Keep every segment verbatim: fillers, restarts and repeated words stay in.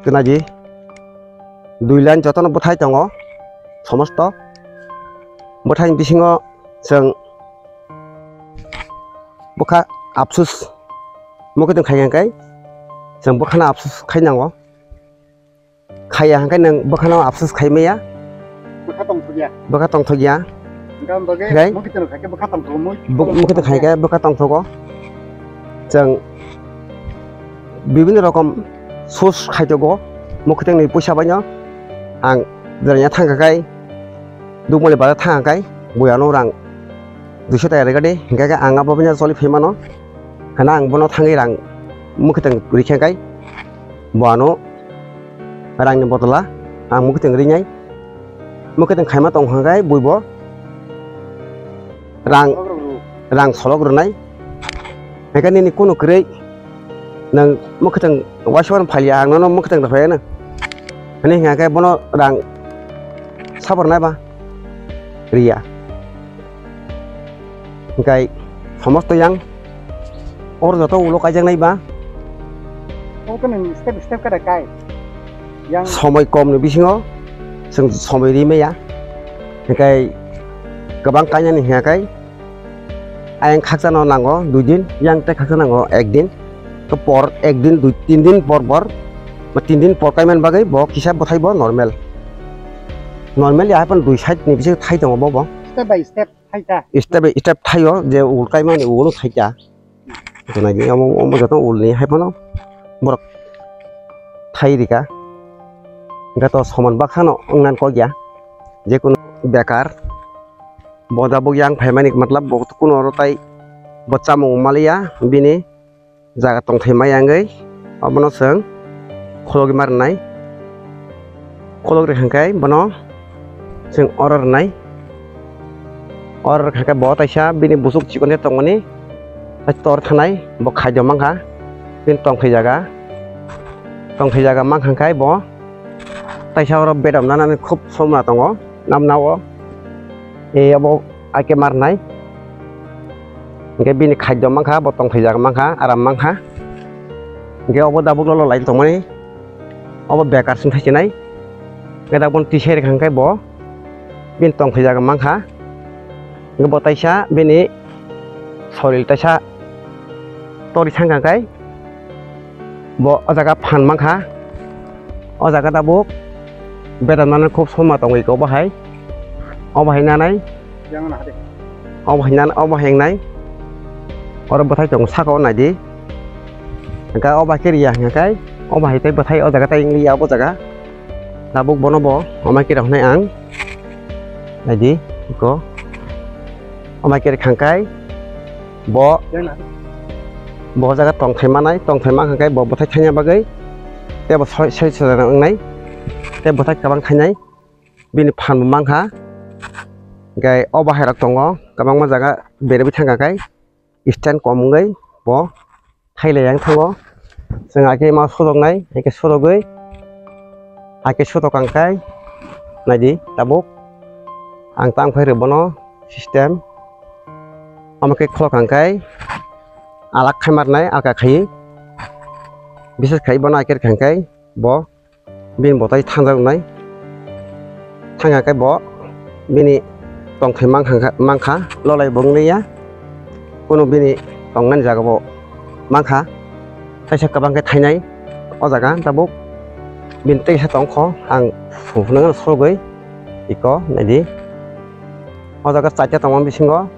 Twnadi dui line jotono bwthai tongo, somosto bwthaini bisingo chwng bwkha apsus mukitwng khaikha khe chwng bwkhano apsus khainango. Khaiya hwnkhe nwng bwkhano apsus khai maya. Bwkha tongthokya. Bwkha tongthokya. Hwnkhe aboni bagwi Khai? Mukitwng khaikhe bwkha tongthokmwi. Bwk-, mukitwng khaikhe bwkha tongthogo. Chwng bibinno rokom sus khaitogo mukitwngni puisa baino. Ang jwraina thangkha khai, Dukmali bazar thangkha khai, buiano rang duiso taka rega de, hingkha khe ang abo bini choli phaimano. Hana ang bono thangwi rang mukitwng rikha khai, buiano rangni bodola ang mukitwng rinai. Mukitwng khaima tongkha khai, buibo rang, rang solok rwnai. Hingkhe nini kunu kwrwi nwng mukitwng waisa phailia, ang nono mukitwng rwphaiya nw. Hwnwi hingkha khe bono rang sabornai ba riya. Hingkhe somosto yang oro joto ulo kaijaknai ba. Obo khe nwng step by step khe da kai. Yang somoi komni bisingo chwng somoi ri maya. Hingkhe kwbang kainani hingkha khe Ayang khaksa no nango dui din, yang tei khaksa nango ek din. To por ek din, dui, tin din por por, ba tin din por kaiman bagwi bo kisa bwthai bo normal. Normal ya hapan dui side ni bising thai tongo bo bo. Step by step thai ta. Step by step thaio je ul kaimani ul thai ta. Tunai ni omo, omo joto ul ni hai phano borok thai rika. Gato soman baksa no wngnan kok ya. Je kuno bekar. Bo da bo yang phaimani matlab bo kuno oro tai bo chamung maliya bini jaga tongthai maya wngwi obono chwng khulogwi ma rwnai. Khulogwi rwkha khe bono chwng oro rwnai. Oro rwkha khe bo taisa bini busuk chikon khe tongmani tor thanai bo khaito mankha bini tongthai jaga. Tongthai jaga mankha khe bo taisa oro bedam nanani khub somna tongo. Namna o, e, abo ake marnai. Hingke bini khadyo mankha, bo tongthai jaga mankha, aram mankha. Hingke obo dabuk lolo lai tongmani, obo bekar song thai chinai. Hingke dabuk tisai rikha hingke bo bini tongthai jaga mankha. Hingke bo taisa bini soril taisa tori thangkha khe. Bo o jaga phan mankha. O jaga tabuk bedamnani khub soma tongwi khe obo hai. Obo hai nanai. Yang na hade. Obo hai nan-, obo hai wngnai. Oro bwthai tongo saka o naidi. Hingkhe obo hai khe riya hingkhe obo hai tei bwthai o jaga tei wngliya obo jaga. Tabuk bono bo omai khe rok hnai ang. Naidi iko. Omai khe rok khangkai bo, bo jaga tongthai manai, tongthai mankha khe bo bwthai thaina bagwi tei bo soi, soi soi wngnai tei bwthai kwbang thainai bini phan bo mankha. Hingkhe o bahai rok tongo kwbangma jaga berwi thangkha khe. Stand kom wngwi bo thailai yang thango. Chwng hakhe ma sodoknai, hakhe sodogwi, hakhe sodok ang khai naidi tabuk. Ang tang phai rw bono system. Omo khe khulok ang khai alak khai marnai, alka khai. Bises khai bono hakhe rwkha khai bo. Bini bwtai thangjak wngnai. Thangya khe bo bini tongthai mankha, mankha, lolai bo wngliya. Kunu bini tongnani jaga bo mankha. Kaisa kwbang khe thainai o jaga tabuk. Bini teisa tongkho ang phunuknani sorgwi iko naidi. O jaga chaita tongma bisingo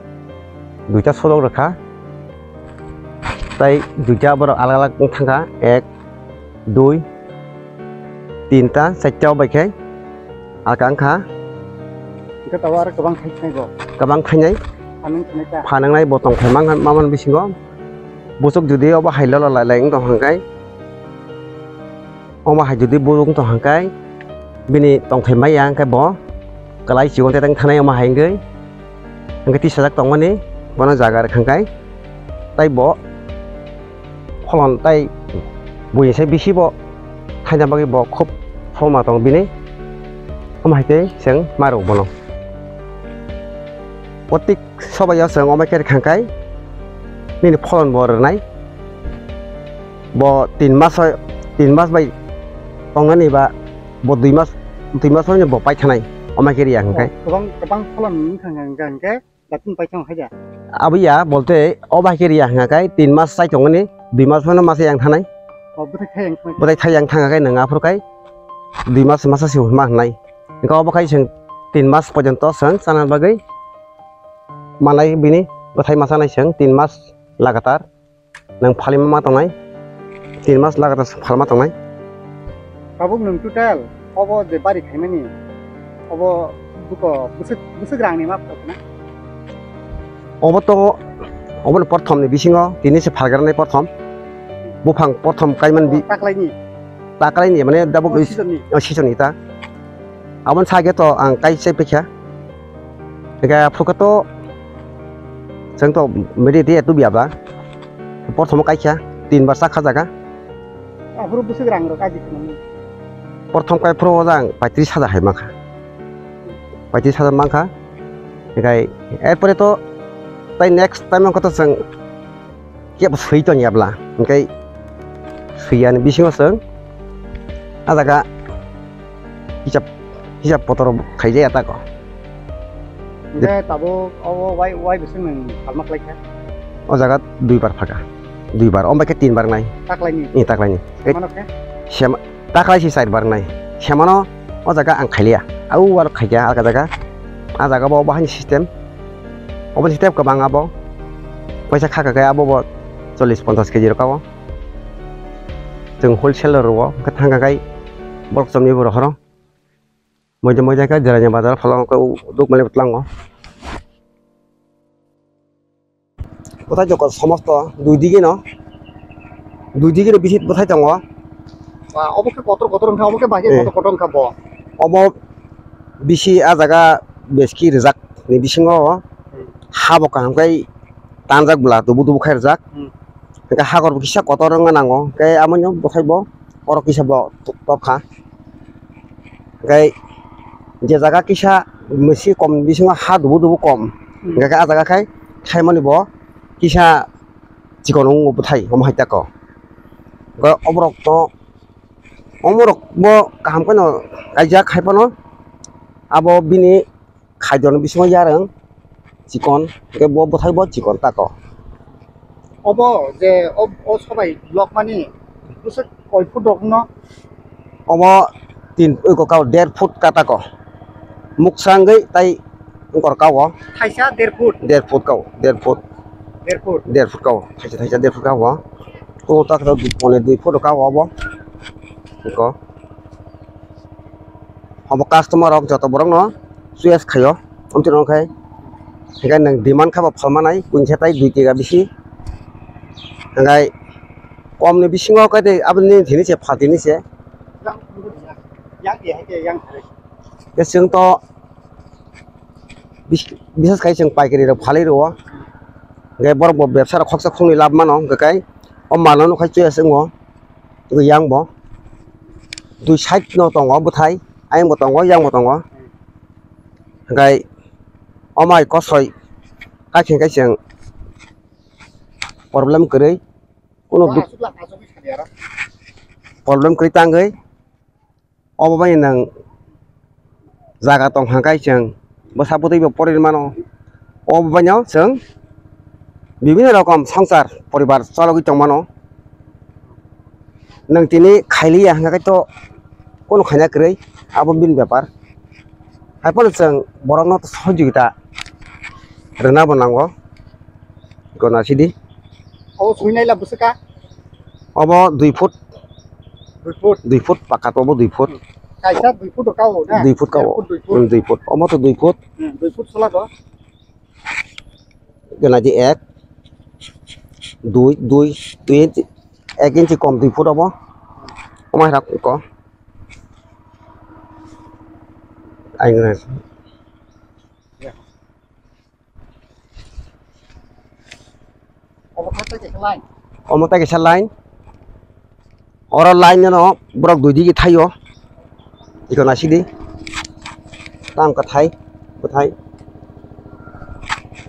duita sorok rwkha. Tai duita borok alak alak wng thangkha. Ek, dui, tinta, charta o bai khe alka wngkha. Hingke tabuk aro kwbang khai khnai bo. Kwbang khainai. Phanang khnai ta. Phanangnai bo tongthai mang, mamani bisingo. Busuk judi obo hai lolo lai lai wng tong hwnkhe. Omo hai judi busuk wng tong hwnkhe. Bini tongthai maya hwnkhe bo. Kwlai chikon teteng thanai omo hai wngwi. Hwnkhe tisajak tongmani bono jaga rwkha hwnkhe. Tai bo. Pholon tai buini sai bisi bo thaina bagwi bo khub pholma tongo bini. Omo hai khe chwng ma rw bono. Otik sobai o chwng omo khe rwkha khe nini pholon bo rwnai. Bo tin mas o, tin mas bai Tongnani ba bo dui mas, dui mas phano bo paithanai, omo hai khe riya hwnkhe. Oh, kwbang, kwbang pholon wngkha hwnkha hwnkhe, datini paithang hai da? Abo ya, bolte obo hai khe riya hwnkha khe tin mas chai tongmani, dui mas phano masa yang thanai. Oh, bwthai thai yang thanai. Bwthai thai yang thangkha khe nwng aphuru khai dui mas masa se ma hwnai. Hwnkhe obo khai chwng tin mas porjonto chwng chana bagwi manai bini bwthai masa nai chwng tin mas lagatar. Nwng phalima ma tongnai, tin mas lagatar phalma tongnai. Tabuk nwng total obo je bari khaimani, obo buko bwswk, bwswk rangni ma phokna? Obo to, obo ni porthom ni bisingo tini se phalgranai porthom. Buphang porthom kaiman bi- Oh, taklaini? Taklaini, mane dabuk. Oh, season ni? Oh, season ni ta. Aboni sage to ang kai chai paikha. Ega phuka to chwng to mede de tu biaba. Porthomo kaikha tin bar chakha jaga. Aphuru bwswk rang rok aji khwnani? Porthom kai phuru o jang paitris hajar hai mankha. Paitris hajar mankha. Egai erpore to tai next time ko to chwng kebo swi tong yabla, hwnkhe swi yani bisingo chwng ah jaga hisab, hisab kotor khaijaya tako. Hwnkhe tabuk obo wai, wai bising nwng phalma khlaikha? O jaga duibar phaka, duibar, omo bai khe tinbar nai. Taklaini? Ni taklaini. Semano khe? Sema-, Taklai si side bar nai. Semano o jaga ang khailiya. Au wal khaikya alka jaga. A jaga bo bahani system. Obo system kwbang abo. Paisa khaka khe abo bo chollish ponchash K G rok o. Chwng wholesale rwo, hwnkhe thangkha khai borok chomni borok horo. Moide moide khe Jirania bazar phalongo khe u duk mani tlango. Bwthai jokot somosto dui digi no, dui digi no bisi bwthai tongo. Ba, obo khe kotor kotor wngkha, obo khe bahai khe. Eh. Kotor kotor wngkha bo. Obo bisi ah jaga beski rijak ni bisingo. Hmm. Ha bo kaham khai tanjak bwla dubu dubu khai rijak. Hmm. Hwnkhe hakor bo kisa kotor wngna nango, hwnkhe amo no bwthai bo. Oro kisa bo tokha. Hwnkhe je jaga kisa misi kom bisingo ha dubu dubu kom. Hmm. Hwnkhe ah jaga khai thaimani bo kisa chikon wngo bwthai omo hai tako. Hwnkhe oborok to, omorok bo kaham kheno kaijak hai phano abo bini khaidoni bisingo yarwng chikon, hwnkhe bo bwthai bo chikon tako. Obo je o, o sobai lokmani bwswk koi foot rok no? Obo tin, oi, ko kao der foot ka tako. Muksa wngwi tai wngkor kao. Thaisa der foot? Der foot kao, der foot. Der foot? Der foot kao, thaisa, thaisa der foot kao. O tak tak pone dui foot kao obo. Ko. Obo customer rok joto borok no choice khaio, amtwi rok khai. Hinkhe nwng demand kha bo phalmanai, kuinsa tai dui kiga bisi. Hinkhe kom ni bisingo khe tei aboni thini se phaltini se. Yang, yang, yang, yang. Khe chwng to bis-, bisas khai chwng paikari rok phalwi rwo. Hinkhe borok bo bebsa rok khoksa khoknwi lab mano, hinkhe kai o malno nukhai choice wngo. Yang bo dui side no tongo bwthai, ayang bo tongo, yang bo tongo. Hwnkhe omai kosoi kaisa kaisa problem kwrwi, kunu duk-, problem kwrwi tangwi. Obo bai nwng jaga tong hwnkhe chwng bwsa bwtwi bo porwi mano. Obo baino chwng bibinno rokom swngchar poribar chologwi tongmano. Nwng tini khailiya hwnkhe to kunu khaina kwrwi, abo bini bepar. Haiphano chwng borokno sohojogita rwna bo nango. Gana sidi. Obo sui naila bwswk kha? Obo dui foot. Dui foot? Dui foot paka to obo dui foot. Kaisa dui foot o kao na? Dui foot kao. Dui foot, dui foot. Hmm, dui foot. Omo to dui foot. Hmm, dui foot sola to. Gana di ek, dui, dui, dui inchi, ek inchi kom dui foot obo. Omo hai rak ko. Aing. Obo kha tei kaisa line. Omo tei kaisa line. Oro line no borok dui digi thaio. Iko naisidi. Tam kwthai, kwthai.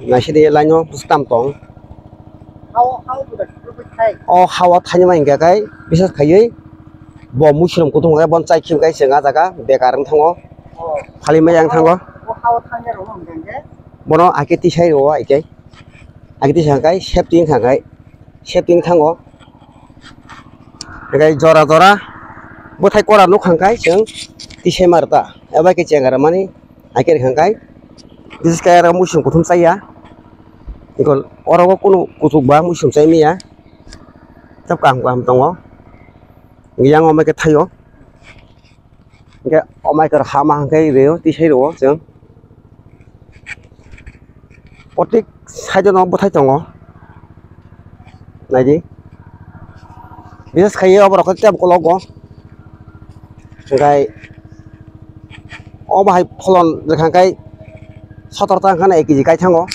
Naisidi line no tam tong. Hao, hao buda kuthai. O hao thaini ma hingka kai, bisas khaiwi. Bo muisrom kutung hwnkhe bon chai khim kai chwng ah jaga bekar wng thango. Phali maya wng thango. Bono ake tisai rwo ake. Ake tisai hwnkhe safety wng kha khe safety wng thango. Hwnkhe jora jora bwthai kora nuk hwnkhe chwng tisai mar ta. Abo khe chengara mani. Hai khe rwkha khe, bises khe oro muisung kuthum chaya. Ikon oro o kunu kuchuk ba muisung chai maya. Tab kaham kaham tongo. Yang o mai khe thaio. Hingke o mai khe hama hingke reo, tisai reo chwng. Otik side o no bwthai tongo. Naidi. Bises khai oborok khe tei kologo. Hingkai obo hai pholon rwkha khe sotor ta wngkha na ek kg kai thango.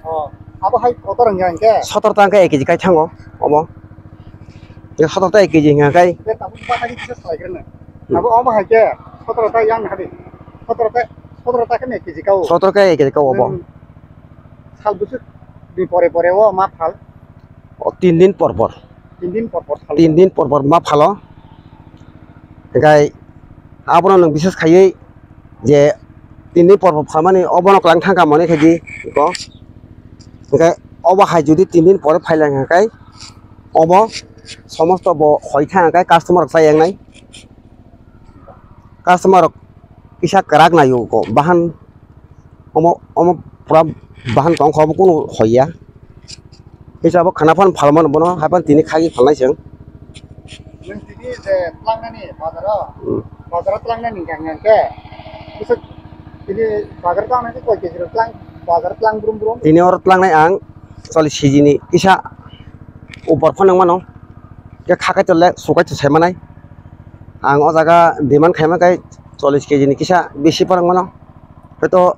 Oh, abo hai kotor wngkha hingke? Sotor ta wngkha ek kg kai thango obo. Sotor ta ek kg hingkha kai. Tei tabuk bwthai kisa salai khe na. Hmm. Abo omo hai khe sotor ta yang hadi. Sotor ta, sotor ta khe ek kg kao. Sotor khe ek kg kao obo. Hmm. Sal bwswk ni pore pore o ma phal? O, tin din por por. Tin din por por phal. Tin din por por ma phalo. Hingkai abono nwng bises khaiwi je tin din por por phalmani obono klang thangkha mone khaidi ko. Hingkai obo hai jodi tin din pore phailang hingkai obo somosto bo hoi thang hingkai customer rok chai yang nai. Customer rok kisa kwrak naio ko bahan. Omo, omo pura bahan tong kho, obo kunu hoi ya. Kisa abo khana phan phalmano bono, hai phan tini khagi phalnai chwng. Nwng tini je tlangnani bazaro, hmm, bazaro tlangnani hingka hingka khe, bwswk tini bazaro tlangnai khe koi kg rok tlang, bazaro tlang brum brum? Tini oro tlangnai ang chollish kg ni kisa upor phano wngmano, khe kha kaitor le su kaitor sai manai. Ang o jaga demand khaima khe chollish kg ni kisa bisi phano wngmano. Hwto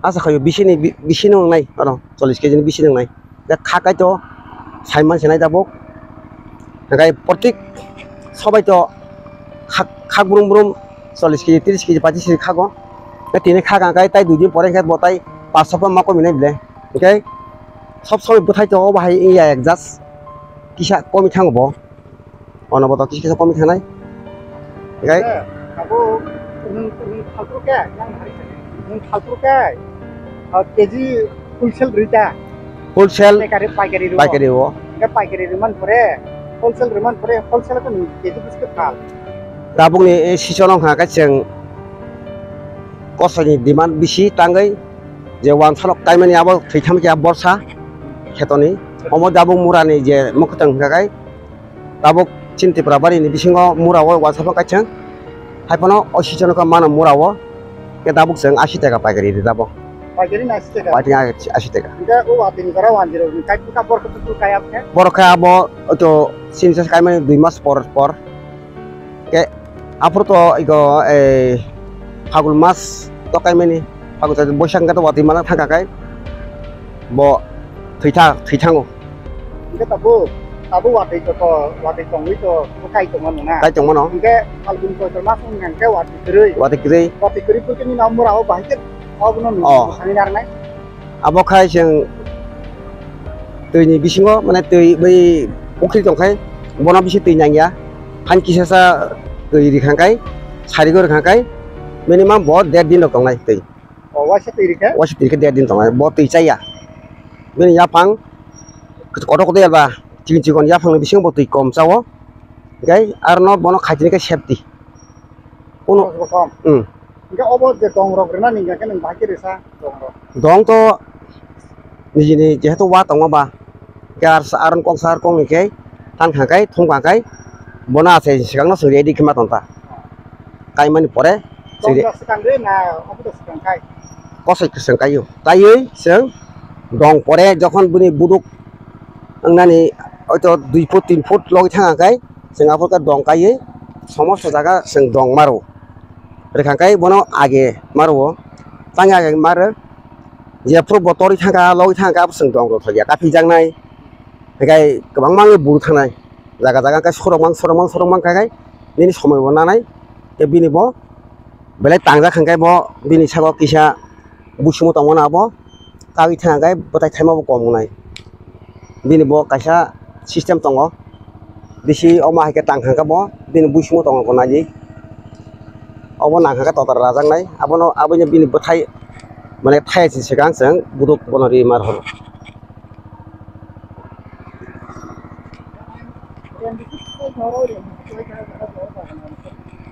asa khaio bisini bi-, bisini wngnai, oro chollish kg ni bisini wngnai. Tei kha kaito sai man sinai tabuk. Hingkai protik sobai to khak, khak brum brum chollish kg, tris kg, pachis kg khago. Tei tini khak hingkai tai dui din pore hingke bo tai paanch sho ma komi nai ble. Hingke sob somoi bwthai to obo hai wngya adjust. Kisa komi thango bo. Ono bo to kisa kisa komi thanai. Gai. Eh, abo nwng, nwng phaltru khe, yang hari nwng phaltru khe, ah, K G wholesale rita. Wholesale. Paikari, paikari rwo. Paikari o. Ke paikari rwman pore, wholesale rwman pore, wholesale ko nwng K G bwswk phal? Tabukni, eh, season wngkha khe chwng kosoini demand bisi tangwi je wansa rok kaimani abo thwi thangkhe borsa khetoni. Omo tabuk murani je mwkhwtwng hwnkha khe Tabuk chini Tripura bari ni bisingo mura o wansa phano kaisa. Hai phano o season khe mano mura o. Khe tabuk chwng ashi taka paikari ri tabuk. Paikari na ashi taka? Paikari ashi taka. Hingke o watwi ni jora one zero ni kai puka borok tu kai ap khe? Borok khe abo to sinsa kaimani dui mas por por. Khe aphuru to ego, eh, Phagun mas to kaimani, Phagun chati Boisak hingke to watwi mana thangkha khe bo thwitha-, thwithango. Hingke tabuk, tabuk watwi to, to, watwi tongwi to, to kai tongmano na? Kai tongmano. Hingke Phalgun Choitro mas wngkha hingke watwi kwrwi. Watwi kwrwi. Watwi kwrwi phuikhe nini o mura o bahai khe obono nini Oh. Bwsani narwknai? Abo khai chwng twi ni bisingo, mane twi bai pukhri tong khai, bono bisi twi nang ya. Han kisa sa twi rikha khai, sari go rikha khai, minimum bo der din rok tong nai twi. O, waisa twi rikha? Waisa twi rikha der din tong nai, bo twi cha ya. Bini yaphang kotor kotor ya ba, chikon chikon yaphang ni bisingo bo twi kom cha o. Gai aro no bono khai tini khe safety. Uno. Khorosbo kom. Hmm. Hingke obo je dong rok rina ni hingke nwng bahai khe resa dong rok. Dong to nijini jehetu wa tongo ba. Hingke ar sa-, aron kok sar kok ni khe tan kha kai thum kha kai bono achai swkang no chwng ready khe ma tong ta. Kaimani pore chwng Dong re- ja swkang re na obo to swkang kai? Kosoi kwchwng kai o. Kaiwi chwng dong pore jokhon bini buduk wngnani oito dui foot tin foot logi thang kha kai chwng aphuru khe dong kaiwi somosto jaga chwng dong maro. Rwkha khe bono age maro, tang age maro. Jephuru bo torwi thangkha, logwi thangkha, abo chwng dong rw thokya, kaphijaknai. Hinkhe kwbangma wngwi buru thangnai. Jaga jaga khe sorok mang, sorok mang, sorok mang kha khai nini somoi bo nanai. Tei bini bo belai tangjak hinkhe bo bini saka kisa busumo tongmano abo. Kagwi thangkha khe bwtai thaima bo kom wngnai. Bini bo kaisa system tongo. bisi omo hai khe tang kha khe bo bini buisingo tongo bo naidi. Obo nang kha khe totra rajaknai, abono, abono bini bwthai, mane thaya si swkang chwng buduk bono ri mar horo.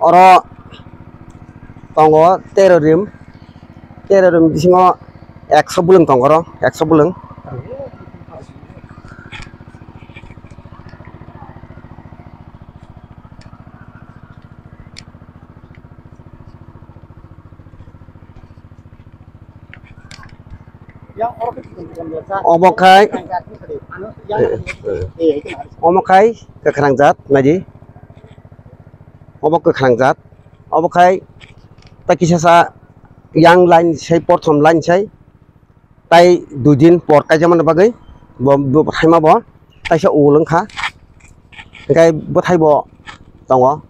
Oro tongo tero rim, tero rim bisingo ekso bwlwng tongo oro, ekso bwlwng. Obo khai, omo khai kwkhwrang jat, naidi. Obo kwkhwrang jat. Obo khai ta kisa sa yang line sai, porthom line sai. Tai dui din por kaijak mani bagwi bo, bo thaima bo taisa ul wngkha. Hingke bwthai bo tongo.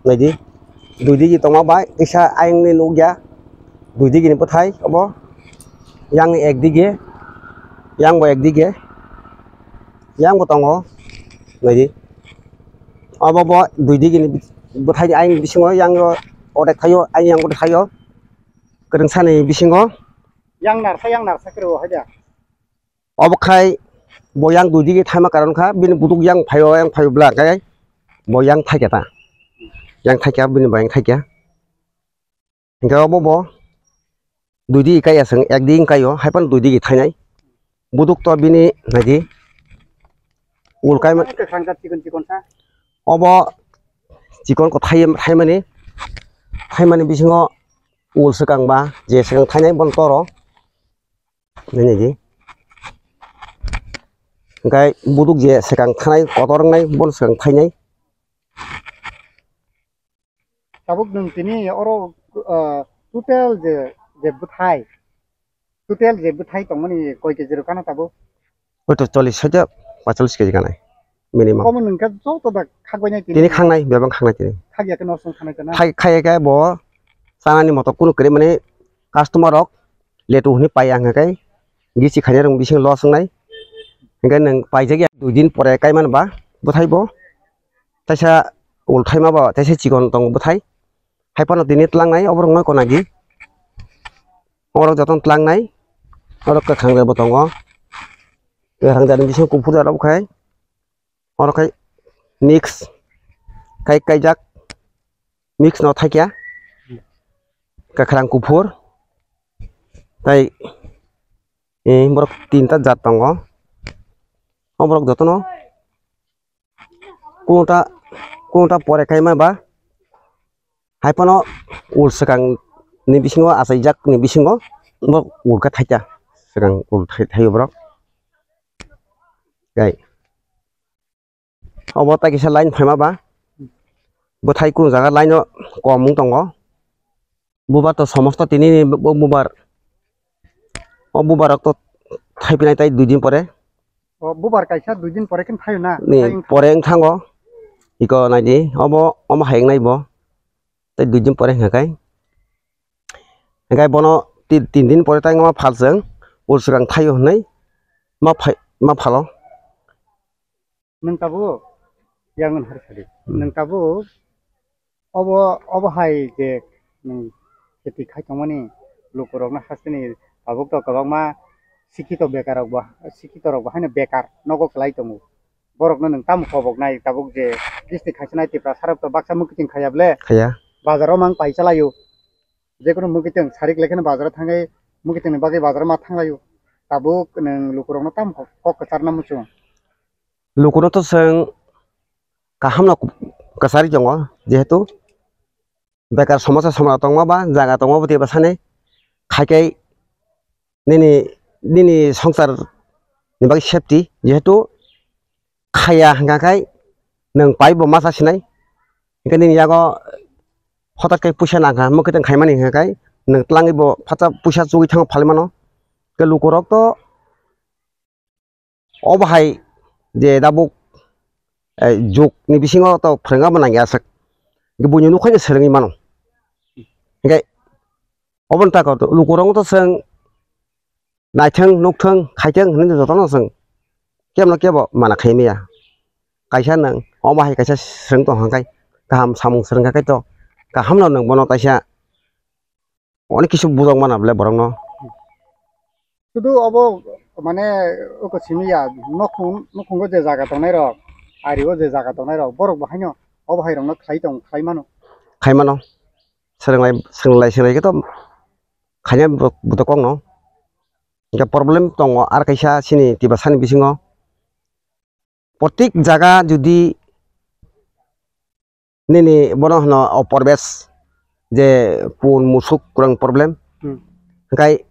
Naidi, dui digi tongma bai kisa ayang ni nukya. Dui digi ni bwthai obo. Yang ek digi, yang bo ek digi, yang bo tongo. Naidi, obo bo dui digi ni bwthai ni ayang bisingo yang o odek thaio, ayang yang odek thaio. Kwrwngsa ni bisingo. Yang narsa, yang narsa kwrwi o hai da. Obo khai bo yang dui digi thaima karon kha, bini buduk yang phaio, yang phaio bla khe bo yang thaikya ta. Yang thaikya, bini bo yang thaikya. Hingke obo bo dui digi kaiya chwng, ek digi kaio, hai phano dui digi thainai. Buduk to bini naidi. Ul kaima. Kwkhwrang jat chikon chikon sa. Obo chikon ko thai, thaimani, thaimani bisingo ul swkang ba je swkang thainai bono toro. Nini di. Hingke buduk je swkang thanai kotor wngnai bono swkang thainai. Tabuk nwng tini oro, ah, total je, je bwthai, total je bwthai tongmani koi keji rok kano tabuk? Oito chollish hajar, pachalis keji kanai minimum. Omo nwng khe joto da khakbainai tini? Tini khangnai, bebak khangnai tini. Khakya khe nosto khanai kana? Khai-, khaiya khe bo chanani moto kunu kwrwi mani customer rok letu hwnwi paiya hwnka khe gichi khainai rok bising loss wngnai. Hingke nwng paijak ya dui din pore kaiman ba bwthai bo. Teisa ulthaima bo, teisa chikon tongo bwthai. Hai phano tini tlangnai, oborok no konagi. Orok jotono tlangnai. Orok kwkhwrang jat bo tongo. Kwkhwrang jat ni bisingo kuphur jat rok khai. Orok khai mix. Khai kaijak. Mix no thaikya. Kwkhwrang kuphur. Tai, eh, borok tinta jat tongo. Oborok jotono kunta, kunta pore khaima ba. Hai phano ul swkang ni bisingo achaijak ni bisingo bo ul khe thaikya. Swkang ul thai-, thaio borok. Gai. Obo tai kisa line phaima ba. Bwthai kunu jaga line o kom wng tongo. Bubar to somosto tini ni bu-, bubar. O bubar rok to thaipinai tai dui din pore. O bubar kaisa dui din pore khe thaio na? Ni pore wng thango. Iko nai di. Obo, omo hai wng nai bo. Tai dui din pore hwnka khe. Hingke bono ti-, tin din pore tai wngma phal chwng ul swkang thaio hwnwi ma phai-, ma phalo. Nwng tabuk yang wng har sadi. Hmm. Nwng tabuk obo, obo hai je nwng kheti khai tongmani lukurokno hasteni tabuk to kwbangma sikhito bekar rok bo, sikhito rok bo haino bekar nogo kwlai tongo. Borokno nwng tamo koboknai tabuk je kisti khaisanai Tiprasa rok to baksa mwkhitwng khaiya ble? Khaiya. Bazar o mang paisa laio. Jekunu mwkhitwng sarik lekheno bazar o thangwi mwkhitwngni bagwi bazar o ma thanglaio. Tabuk nwng lukurokno tamo kok, kok kwcharna muchung? Lukuno to chwng kaham no kwchari tongo, jehetu bekar somosa somona tongma ba jaga tongma bwtwi bwsani khai khe nini, nini songsar ni bagwi safety, jehetu khaiya hwnka khai nwng pai bo ma cha sinai, hwnkhe nini yago hotat khe puisa nang kha, mwkhwtwng khaimani hwnka khai nwng twlangwi bo phatsa puisa chugwi thango phalwi mano. Khe lukurok to obo hai je tabuk, eh, jug ni bisingo to phrwngma nangya aswk. Buini nukhaino swrwngwi mano. Hingke oboni tako lukurok to chwng naithwng, nukthwng, khaithwng hinwi jotono chwng kebokno kebo mana khai maya. Kaisa nwng omo hai kaisa swrwng tong hwnkhe kaham samung swrwng kha khe to kaham no nwng bono kaisa onek kisu bujok mana bole borok no. Sudu obo mane oko simi ya nokhung, nokhungo je jaga tongnai rok, ari o je jaga tongnai rok, borok bo haino obo hai rok no khlai tong, khlai mano. Khai mano. Swrwnglai, swrwnglai, swrwnglai khe to khaina bo-, boto kok no. Hingke problem tongo ar kaisa chini Tiprasa ni bisingo. Protik jaga jodi nini bono hwno o Porbes je pun musuk kwrwng problem. Hmm. Hingkai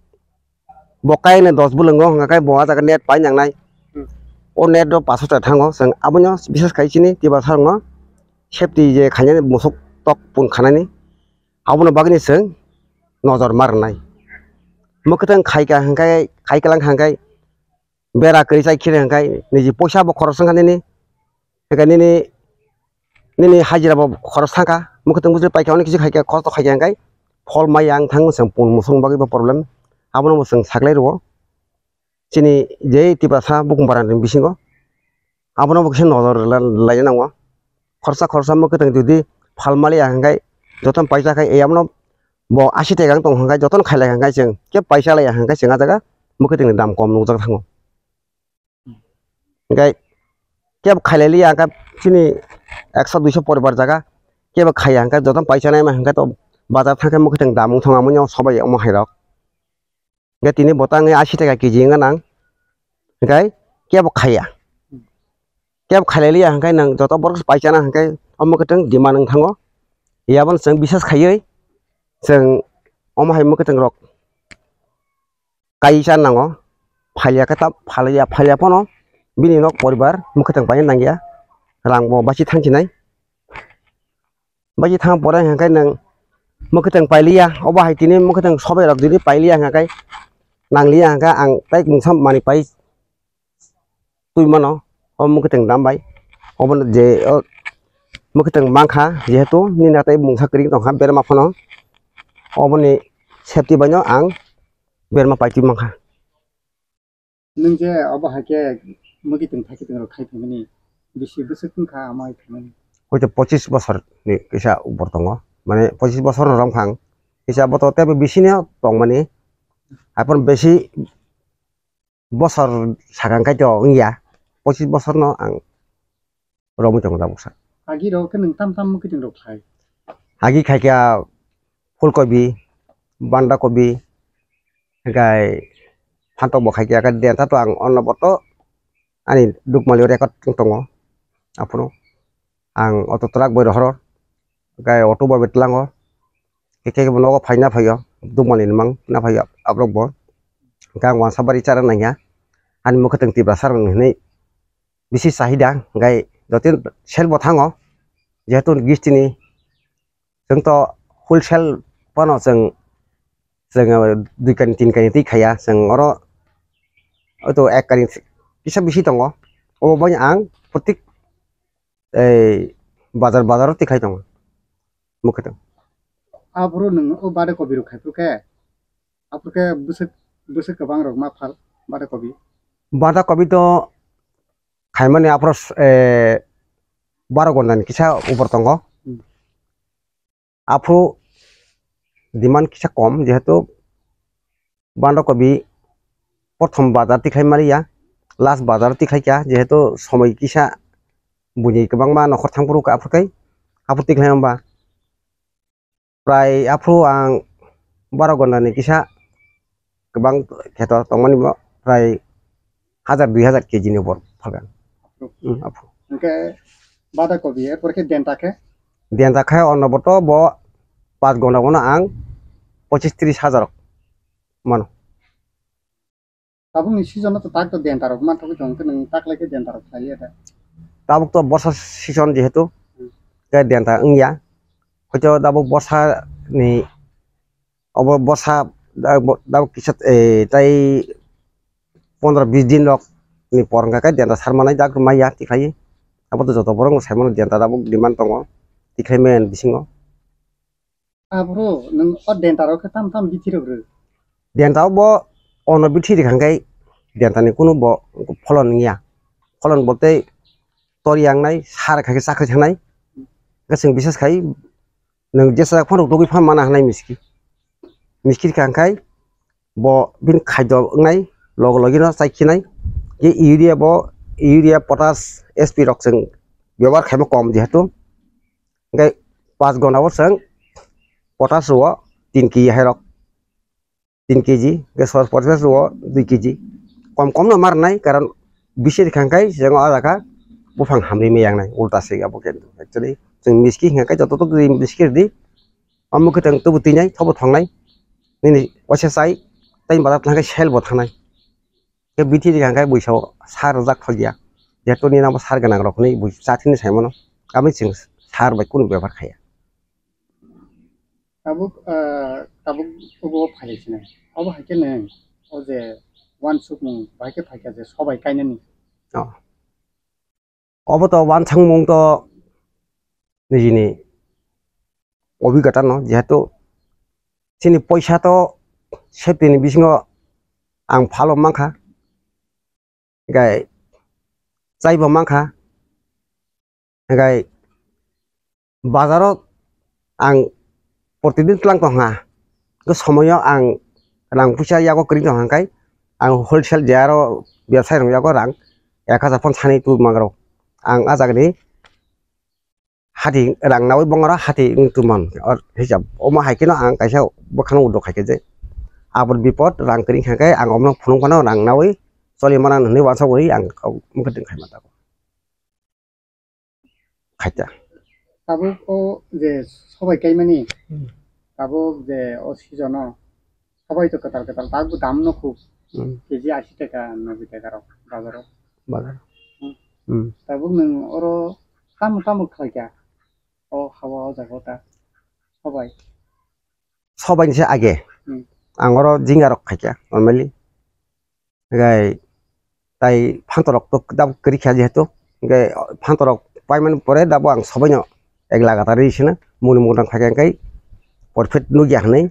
bo kainwi dos bwlwngo hingkai bo ah jaga net pai nangnai. Hmm. O net o paso ta thango, chwng abono bisas khai chini Tiprasa rokno safety je khainani musuk tok pun khanani. Abono bagwi chwng nojor ma rwnai. Mwkhwtwng khai ka hwnkhe, khai kwlang kha hwnkhe, bera kwrwi chai khire hwnkhe, niji poisa bo khorok swngkha nini, hwnkhe nini, nini hajira bo khorok sangkha, mwkhwtwng bwswk paikha, onek kisu khaikha, kosto khaikha hwnkhe, phol mai yang thang chwng pun musung bagwi bo problem, abono bo chwng saklai rwo. Chini je Tiprasa bukung bara ni bisingo abono bo kisa nojor la-, laina nango. Khorsa khorsa mwkhwtwng jodi phal maliya hwnkhe jotono paisa khai, abono bo asi taka wng tong hwnkhe jotono khailai hwnkhe chwng khe paisa laiya hwnkhe chwng ah jaga mwkhwtwng ni dam kom nukjak thango. Hwnkhe kebo khailai liya hwnkhe chini ekso duiso poribar jaga kebo khaiya hwnkhe jotono paisa naima hwnkhe to bazar thangkhe mwkhwtwng dam wng thang amo sobai omo hai rok. Hingke tini bo tangwi asi taka kg wngkha nang, hingke kebo khaiya. Kebo khailai liya hingke nang joto borok paisa na hingke omo khe chwng demand wng thango. Yabon chwng bisas khaiwi chwng omo hai mwkhwtwng rok kaisa nango. Phalia khe ta phalia, phalia phano bini nok poribar mwkhwtwng paina nangya. Rang bo basi thangsinai. Baji thang pore hingkhe nwng mwkhwtwng pailiya, obo hai tini mwkhwtwng sobai rok jodi pailiya hingkhe nangliya hingkhe ang tei mungsa manwi pai twi mano, o mwkhwtwng dam bai. Obono je o mwkhwtwng mankha, jehetu nini tei mungsa kwrwi tongkha berma phano, oboni safety baino ang berma pai twi mankha. Nwng je obo hai khe mwkhwtwng thaikhe tong rok khai phaimani bisi bwswk wngkha amo hai phaimani? Hoito pochis bosor ni kisa ubor tongo, mane pochis bosor no romkha ang, kisa bo to teibo bisi no tongmani, haphano bisi bosor sakang kaitor wngya, pochis bosor no ang romwi tongo tabuksa. Agi rok khe nwng tam tam mwkhwtwng rok khai? Agi khaikha phulkobi, bandakobi, hingkai phantok bo khaikha, hingkai denta to ang onno boto ani dukmali o record wng tongo. Aphuru ang auto truck bai rohoro, hingkai auto bai tlango, khe khe bo nogo phaina phaio, dukmali ni mang na phaio aborok bo. Hingkhe ang wansa bari chara nangya, ani mwkhwtwng Tiprasa rok hinwi bisi chahida, hingkhe joto sale bo thango, jehetu gistini chwng to wholesale phano chwng, chwng dui kani tin kani twi khaiya, chwng oro to ek kani kisa bisi tongo, obo bai ang protik ei bazar bazar o twi khai tongo mwkhwtwng. Aphuru nwng o bade kobi rok khai phuru khe, aphuru khe bwswk, bwswk kwbang rok ma phal bade kobi? Bada kobi to khaimani aphuru, eh, baro gonda ni kisa upor tongo. Hmm. Aphuru demand kisa kom, jehetu banda kobi prothom bazar tikhlai maliya, last bazar tikhlai kha, jehetu somoi kisa buini kwbangma nokhor thangphuru kha, aphuru kai, aphuru tikhlai mamba. Prai aphuru ang baro gonda ni kisa kwbang kheto tongmani bo prai hajar dui hajar kg ni upor phalgan. Hmm, aphuru. Hingke bada kobi, erpor khe denta khe? Denta khe onno boto bo panch gonda bono ang pochis tris hajar mano. Tabukni season o to tak to denta rok manthogwi tongo, khe nwng taklai khe denta rok khlaiya da? Tabuk to borsa season jehetu, hmm, khe denta wngya. Hoito tabuk borsa ni, obo borsa, tabuk, tabuk kisa, eh, tai pondro bis din rok ni por wngkha khe denta sarmanai dak maya tikhlai. Abo to joto borok no saimano denta tabuk demand tongo, tikhlai maya ni bisingo. Aphuru nwng o denta rok khe tam tam bithi rok rw? Denta o bo ono bithi rikha hwnkhe denta ni kunu bo pholon wngya. Pholon bo tei tor yangnai, sar khai khe chakri thangnai. Hwnkhe chwng bises khai nwng jesa phano tugwi phan mana hwnwi miski. Miski kha hwnkhe bo bini khaido wngnai, logo logi no chai khinai. Khe urea bo, urea, potash, S P rok chwng bebohar khaima kom jehetu. Hwnkhe paanch ghonta o chwng potash rwo tin kg hai rok. Tin kg, hwnkhe sos potash rwo dui kg. Kom kom no ma rwnai, karon bisi rwkha hwnkhe chwng o jaga buphang hamri ma yangnai, ulta se abo khe. Actually, chwng miski hwnkhe joto to twi miski rwdi. Omo khe chwng tubu twinai, thobo thongnai. Nini waisa chai, tei bazar thangkhe sale bo thangnai. Khe bithi rwkha hwnkhe buisao sar rwjak thokya. Jehetu nini abo sar gwnang rok hinwi bui chathini saimano. Aboni chwng sar bai kunu bebohar khaiya. Tabuk, ah, tabuk obo phailai sinai. Obo hai khe nwng o je uansukmung bahai khe phaikha je sobai kainani. Oh. Obo to uansukmung to nijini obhigota no, jehetu chini poisa to safety ni bisingo ang phalo mankha, hwnkhe chaibo mankha, hwnkhe bazaro ang protidin tlang tongkha, khe somoyo ang rang puisa yago kwrwi tongkha, hwnkhe ang wholesale je aro bebsai rok yago rang ek hajar phano sanwi tubui mangrok. Ang ah jagani hati rang nawi bongora hati wng tongmani or hisab. Omo hai kheno ang kaisa bwkhano udo khai khe je aboni bipod rang kwrwi kha khe ang omono phunuk phano rang nawi choli mana hinwi uansukwi ang mukhuitwng khai manthogo. Khaita. Tabuk o je sobai kaimani, hmm, tabuk je o season o sobai to kwtal kwtal tabuk dam no khub, hmm, K G ashi taka, noboi taka rok bazar o. Bazar. Hmm. Hmm. Tabuk nwng oro tamo tamo khlai kha o hawa o jaga o ta sobai? Sobai ni se age. Hmm. Ang oro jinga rok khai kha normally. Hwnkhe tai phanto rok to dabo kwrwi kha jehetu. Hwnkhe phanto rok paimani pore dabo ang sobai no ek lagatar ri sino muni mugdang khai kha, hwnkhe porphet nukya hinwi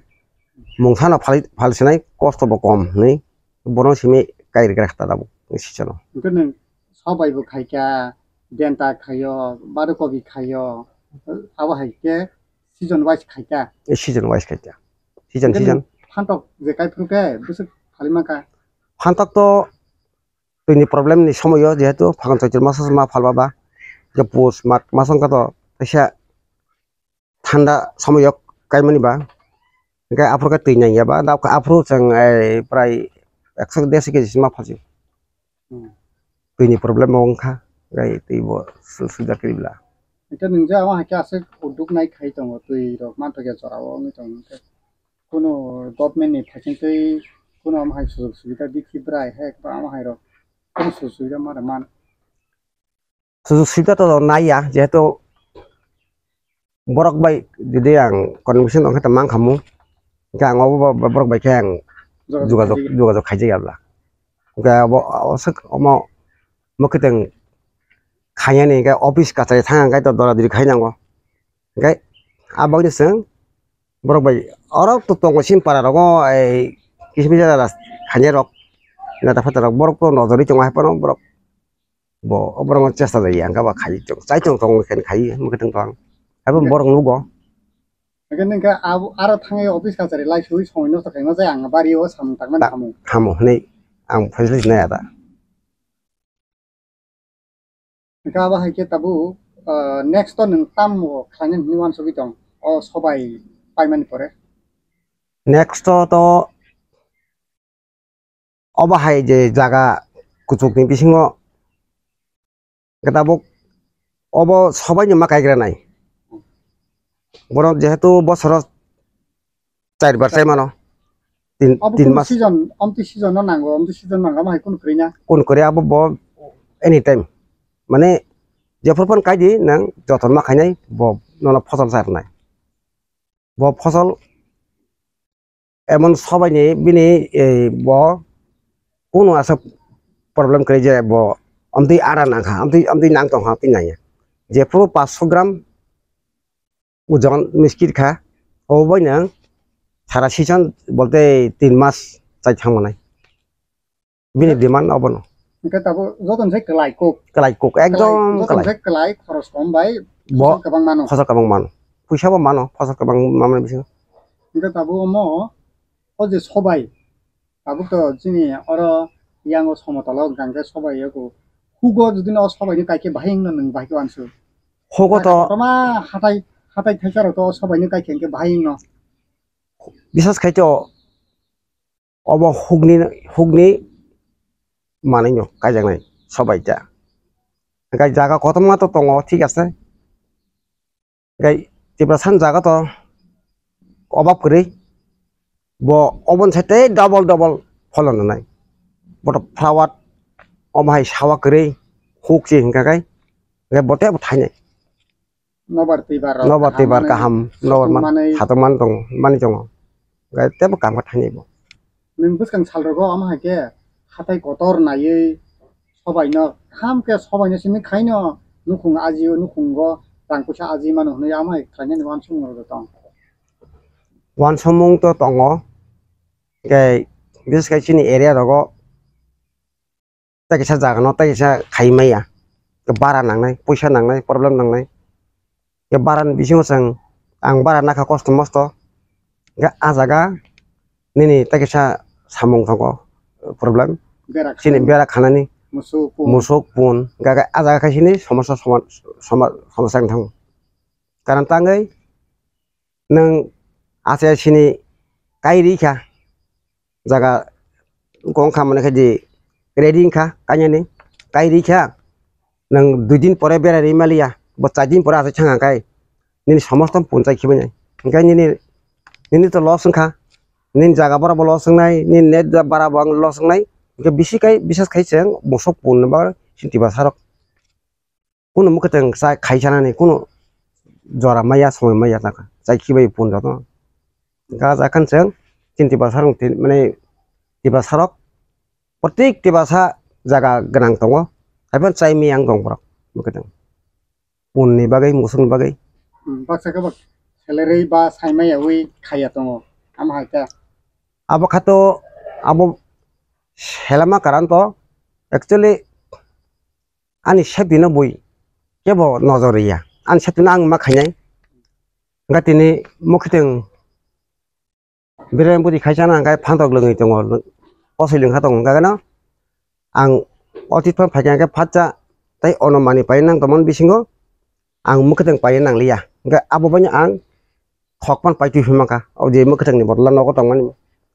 mungsa no phal, phal sinai kosto bo kom hinwi bono simi kai rwkha ta dabo season o. Hwnkhe nwng sobai bo khai kha, denta khaio, baro kobi khaio, abo hai khe season wise khai kha. Eh, season wise khai kha. Season, hwnkhe season. Phantok je kai phuru khe bwswk phali man kha. Phantok to twi ni problem ni somoyo jehetu phagan choitor maso ma phalba ba. Je pus mat maso wngkha to kaisa thanda somoyo kaimani ba. Hwnkhe aphuru khe twi nangya ba. Da aphuru chwng, eh, prai ekso derso K G sima phalsi. Hmm. Twi ni problem bo wngkha, gai twi bo su-, suida kwrwi bla. Hwnkhe nwng je omo hai khe aswk uduk nai khai tongo, twi rok manthokya jora o wngwi tongo, hwnkhe kunu government ni phaising twi kunu omo hai sujok subida bikhi bwrai he, omo hai rok kunu sujok subida ma rwman. Sujok subida to naiya, jehetu borok bai jodi ang conversation ongkhe tongma wngkha mung, hwnkhe ang obo bo-, borok bai khe ang jogajog, jogajog khaijak ya bla. Hwnkhe abo, abo swk omo mwkhwtwng khainani hwnkhe office kachari thang hwnkhe to dora dori khai nango. Hwnkhe aboni chwng borok bai oro to tongo chini para rogo, ei kisa misa jara khainai rok, neta pheta rok borok to nojorwi tongo hai phano borok. Bo, o borok no chesta jai, ang khe ba khai tong, chai tong tong khe khai, mwkhwtwng tong. Abo borok nugo. Hwnkhe nwng khe abo, aro thangwi office kachari lai sui songwi nosto khaima jai ang bari o samung tangmani Ta-, samung. Hamo hwnwi ang phaisla sinai ada. Hwnkhe abo hai khe tabuk, ah, next o nwng tamo khlainani hinwi uansugwi tong, o sobai paimani pore? Next o to obo hai je jaga kuchukni bisingo khe tabuk obo sobaino ma kaigra nai. Borok jehetu bosoro char bar chai mano. Tin, obo tin kunu mas. Season, omtwi season no nango, omtwi season nango, omo hai kunu kwrwi na? Kunu kwrwi abo bo anytime. Mane jephuru phano kaidi nang joton ma khainai bo nono phosol sa rwnai. Bo phosol emon sobaini bini, eh, bo kunu aswk problem kwrwi je bo amtwi ara nangkha, amtwi, amtwi nang tongkha, amtwi nangya. Jephuru paanch sho gram ojon miskit kha, obo baino sara season bolte tin mas chai thang manai. Bini demand obono. Hwnkhe tabuk jotono se kwlai kuk. Kwlai kuk, ekdom jotono kwlai. Se kwlai, khoros kom bai bo khosol kwbang mano. Khosol kwbang mano. Puisa bo mano, khosol kwbang mano bisingo. Hwnkhe tabuk omo, o je sobai, tabuk to chini oro yango somotolo hwnkhe sobai yago. Hugo jodi no sobai ni kaikhe bahai wngno nwng bahai khe uansuk. Hugo to kotorma hatai, hatai thaisa rok to sobai ni kaikhe hwnkhe bahai wngno. Bisas khai to obo hukni, hukni manwi no kaijaknai sobai ta. Hwnkhe jaga kotorma to tongo, thik ase. Hwnkhe Tiprasani jaga to obab kwrwi. Bo oboni site double double pholon rwnai. Bo to flower omo hai sawa kwrwi huk se hwnkha khai. Hwnkhe bo tei bo thainai. Nobar twibar rok Nobar kaham twibar manwi, kaham, nobar satung man, manwi. Satung man tong, mani tongo. Hwnkhe tebo kaham khe thainai bo. Nwng bwskang sal rogo omo hai khe hatai kotor naiwi sobai no, kaham khe sobai no simi khaino nukhung ajio, nukhungo rang puisa aji mano hwnwi omo hai khlainani uansukmung rok tong. Uansukmung to tongo, hwnkhe bises khe chini area rogo tei kaisa jaga no tei kaisa khai maya. Bara nangnai, puisa nangnai, problem nangnai. Bara ni bisingo chwng, ang bara nakha kosto mosto. Hwnkhe ah jaga nini tei kaisa samung tongo, problem. Bera chini khanani. Bera khanani. Musuk pun. Musuk pun. Hwnkhe ah jaga khai sini somosa soma-, soma-, somosa wng thango. Karon tangwi nwng achaisini kai rikha. Jaga kong kha mane khe di ready wngkha kainani, kai rikha. Nwng dui din pore berai rwi maliya, bo char din pore asai thang kha kai nini somosto punchai khibainai. Hwnkhe nini, nini to loss wngkha, nini jaga bara bo loss wngnai, nini net bara bo ang loss wngnai. Hwnkhe bisi kai, bises khai chwng musuk punno bagwi chini Tiprasa rok. Kunu mwkhwtwng chai khai chanani kunu jora maya, somoi maya ta kha. Chai khibai pun joto. Gaja khan chwng chini Tiprasa rok tin, mane Tiprasa rok, protek Tiprasa jaga gwnang tongo. Haiphano chai maya wng tong borok mwkhwtwng. Pun ni bagwi, musuk ni bagwi. Hmm, baksa khe bak salary ba sai maya wi khaya tongo. Amo hai khe. Abo khato, abo selama karan to actually ani safety no bui kebo nojor riya. Ani safety no ang ma khainai. Hwnkhe tini mwkhwtwng birai bwtwi khaisa no hwnkhe phantok lwngwi tongo, kosoi lwngkha tongo. Hwnkhe no ang o twi phano phaikha hwnkhe phatsa tei ono manwi pai nang tongmani bisingo ang mwkhwtwng pai nangliya. Hwnkhe abo baino ang khok phano pai twi phai mankha. O je mwkhwtwngni bodol o nogo tongmani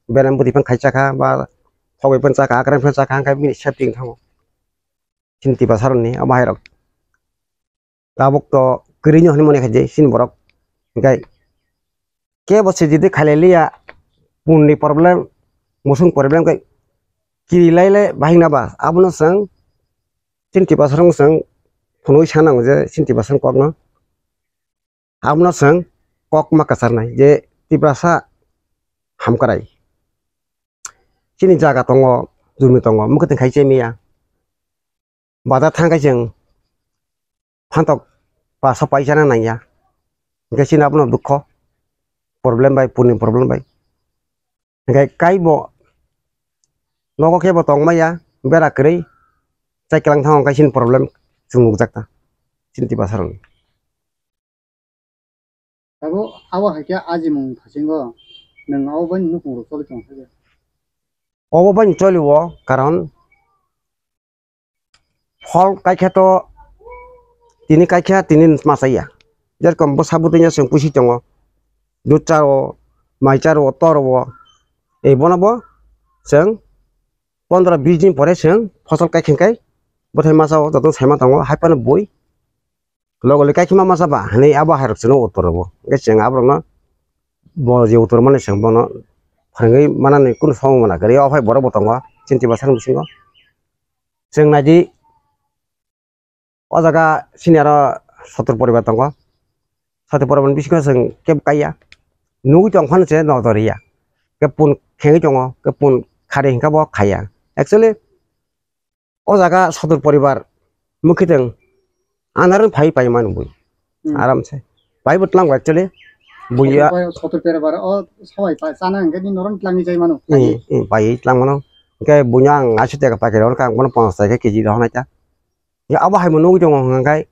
birai bwtwi phano khaisa kha ba thogwi phano chakha, akwrang phano chakha, hwnkhe bini safety wng thango. Chini Tiprasa rokni abo hai rok. Tabuk to kwrwino hwnwi mone khaidi chini borok. Hwnkhe kebo se jodi khailai liya, punni problem, musung problem khe kiri lai lai bahai na ba, abono chwng chini Tiprasa rok chwng phunugwi sa nango je chini Tiprasa rok kokno. Abono chwng kok ma kwcharnai je Tiprasa hamkrai. Chini jaga tongo, jumi tongo, mwkhwtwng khai chemiya. Bazar thang khe chwng phantok paso paisa na nangya. Hwnkhe chini abono dukho, problem bai, puni problem bai. Hwnkhe kaibo nogo khe bo tongmaya, bera kwrwi, chai kwlang thango hwnkhe chini problem chwng nukjakha, chini Tiprasa rokni. Abo, abo hai khe ajimung phasingo nwng abo bai nukhung rok choli tong khe. Obo bai choli o, karon phol kaikha to tini kaikha tini ma chaya. Jerkom bwsa bwtwi no chwng pusi tongo. Dud charo, mai charo, toro o. Ei bono bo chwng pondro bis din pore chwng phosol kaikha kai bwthai masa o joto saima tongo, hai phano bui. Logoli kaikhima masa ba hinwi abo hai rok chwngno uttor rwo. Hwnkhe chwng aborokno bo je uttor mani chwng bono phwrwngwi manani kunu somo mana kwrwi, o hai borok bo tongo chini Tiprasa ni bisingo. Chwng naidi o jaga sini aro sottor poribar tongo. Sottor poribar ni bisingo chwng kebo kaiya. Nugwi tong phano se nojor riya. Khe pun khengwi tongo, khe pun khari hwnkhe bo khaiya. Actually, o jaga sottor poribar mwkhwtwng anarwng phai pai mano bui. Hmm. Aram se. Pai bo twlang actually. Buya. Sottor poribar, sottor poribar o sabai pa chana hwnkhe ni noron twlangwi jai mano. Hmm, hmm, pai twlang mano. Hingke buino ang ashi taka packet rok ang bono ponchas taka keji rohornai ta. Ya abo hai mo nugwi tongo hwnka khe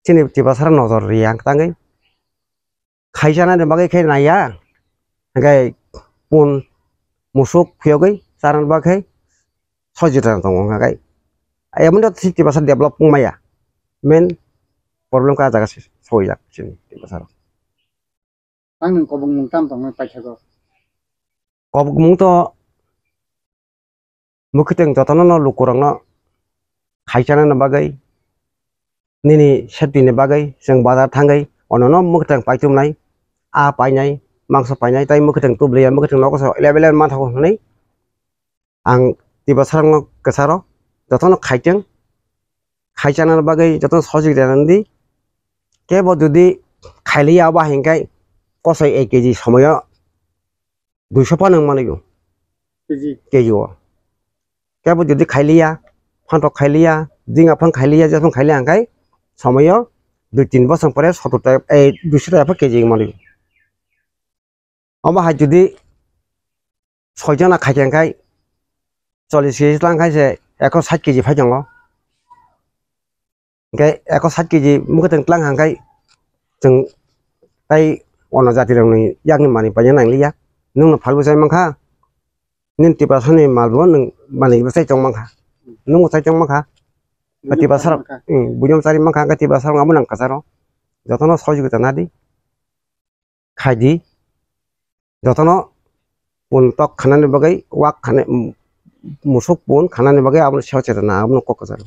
chini Tiprasarok nojor ri ang tangwi. Khai chanani bagwi khe naiya, hingke pun musuk phiyogwi chanani bagwi khe sojita tongo hwnka khe. Emoni si Tiprasa develop wngmaya. Main problem khe ah jaga se soijak chini Tiprasarok. Ang nwng kobokmung tam tongmani paithago. Kobokmung to mwkhwtwng jotono no lukurokno khai chanani bagwi, nini safety ni bagwi chwng bazar thangwi onono mwkhwtwng paitumnai, aa painai, mangso painai, tei mwkhwtwng tubliya, mwkhwtwng nogo so level level manthogo hwnwi ang Tiprasarokno kwcharo jotono khaitwng, khai chanani bagwi jotono sojik rwnani di. Kebo jodi khailiya abo hinkhe kosoi ek keji somoyo duiso phano wng manwi o. Keji. Keji o. Kebo jodi khailiya, phantok khailiya, jinga phang khailiya, jephang khailiya hingkhai somoyo dui tin bosong pore sotor ta, ei, duiso taka pho keji wng manwi o. Omo hai jodi soi jona khaikha hingkhai chollish keji tlang khai se ekho sait keji phai tongo. Hingke ekho sait keji mwkhwtwng tlang hangkai chwng tai ono jatirokni yakni manwi paina nangliya. Nwngno phalbo chai mankha, nini Tiprasani malbo nwng manwi bo chai tong mankha, nwngbo chai tong mankha. Buino Tiprasarok, chari mankha. Hmm, buino chari mankha, hingke Tiprasarok abo nang kwcharo jotono sojogita nadi. Khaidi, jotono pun tok khanani bagwi wak khana, musuk pun khanani bagwi abono seo chetana abono kok kwcharo.